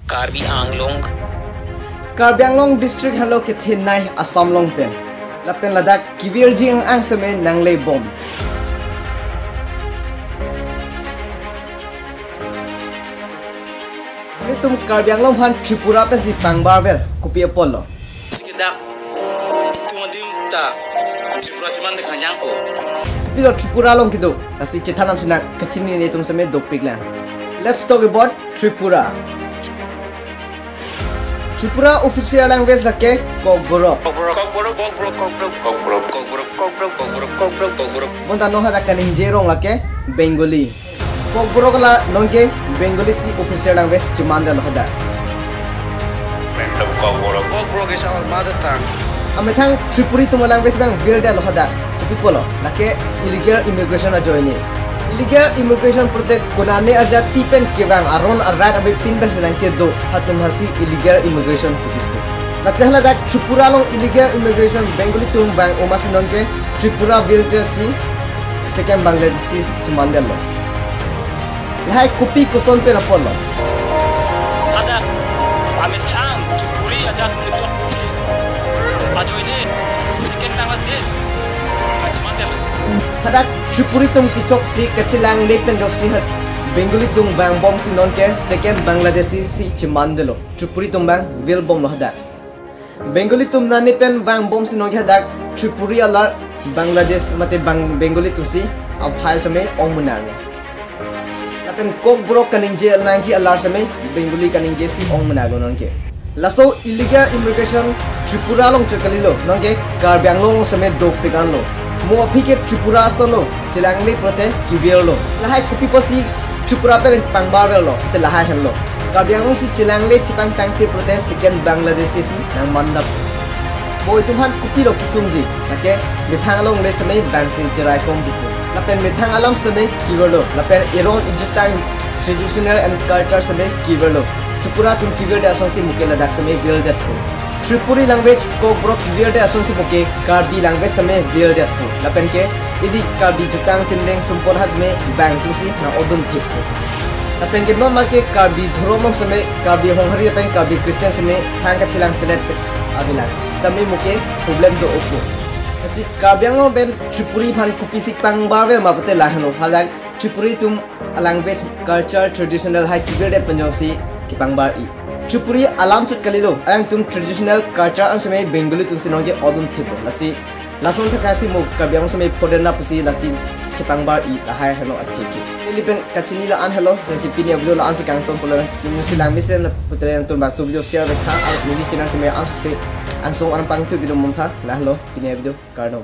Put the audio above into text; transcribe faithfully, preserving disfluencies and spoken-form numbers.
Karbi Anglong. Karbi Anglong district henlo kethenei Assam along pen. Lapen ladak kevirji ang-ang seme nanglebom. Nelitum Karbi Anglong aphan Tripura pensi pangbarvel kopi apotlo? Si ke dak itum adim ta Tripura chemande kangjangpo. Kopilo Tripura along kedo? Lasi chethan damsi nang kachinine, nelitum seme dopiklang. Let's talk about Tripura. Tripura official language lake Kokborok. Kokborok, Kokborok, Kokborok. Bonta non hadak kaningje rong lake Bengali. Kokborok la nonke Bengali si official language chemandetlo hadak. Kokborok is our mother tongue. Amethang Tripuri atum language abang virdetlo hadak. Kopi apotlo? Lake illegal immigration ajoine. Illegal immigration pulote konane ajati pen kevang aron arat avepin pensi nangkedo, hatum aphansi illegal immigration puji pu. Lasi haladak Tripura along illegal immigration Bengali atum vang-o masi nonke Tripura virdetsi second Bangladeshi chemandetlo. Lahai kopi koson pen apotlo? Hadak amethang Tripuri ajat atum chokche ajoine second Bangladesh chemandetlo. Hadak Tripuri atum kechokche kachelangle pen doksi hat Bengali atum vangbomsi nonke second Bangladeshi si chemandetlo. Tripuri atum abang vilbomlo hadak. Bengali atum nane pen vangbomsi nonke hadak Tripuri alar Bangladesh mate Bang-, Bengali atumsi aphai seme ongmenanglo. Lapen Kokborok kaningje nangji alar seme Bengali kaningjesi ongmenanglo nonke. Laso illegal immigration Tripura along chot kalilo, nonke Karbi Anglong seme dopik anlo. Mo aphi ke Tripura asonlo, chelangle pulote kevirlo. Lahai kopi apotsi Tripura pen pangbarvello, te lahai henlo. Karbi Anglong si chelangle chepangtangte pulote second Bangladeshi si nangmandap. Mo itum aphan kopilo kesungji? Lake methang alongle seme bangsin cheraikom bipo. Lapen methang alam seme kevirlo. Lapen eron ejutang traditional and culture seme kevirlo. Tripura atum kevirdet asonsi muke ladak seme virdetpo. Tripuri language Kokborok kevirdet asonsi muke Karbi language seme virdetpo. Lapen ke ili Karbi jutang pindeng sumpon ha seme bang atumsi nang-odun thippo. Lapen ke non make Karbi dhorom along seme Karbi Honghari lapen Karbi Christian seme thang kachelang selet kach-, abilang. Seme muke problem do-opo. Lasi Karbi Anglong pen Tripuri aphan kopisi pangbarvel ma pulote lahenlo. Hadak Tripuri atum a-language, culture, traditional hai kevirdet pen jongsi kepangbar-i. Tripuri alam chot kalilo, alangtum traditional culture an seme Bengali atumsi nonke odun thippo. Lasi lason thakthaksi mo Karbi Anglong seme phodenna pusi lasi kepangbar-i lahai henlo athe ke. Neli pen kachini la-an henlo, lasi pini avideo la-ansi kangtonpo, lasi nangsi lang mesen pulote nangtum bangso video share vektha, ar neli channel seme ansose angsong an pangtu video bomtha, la henlo pini avideo, kardom.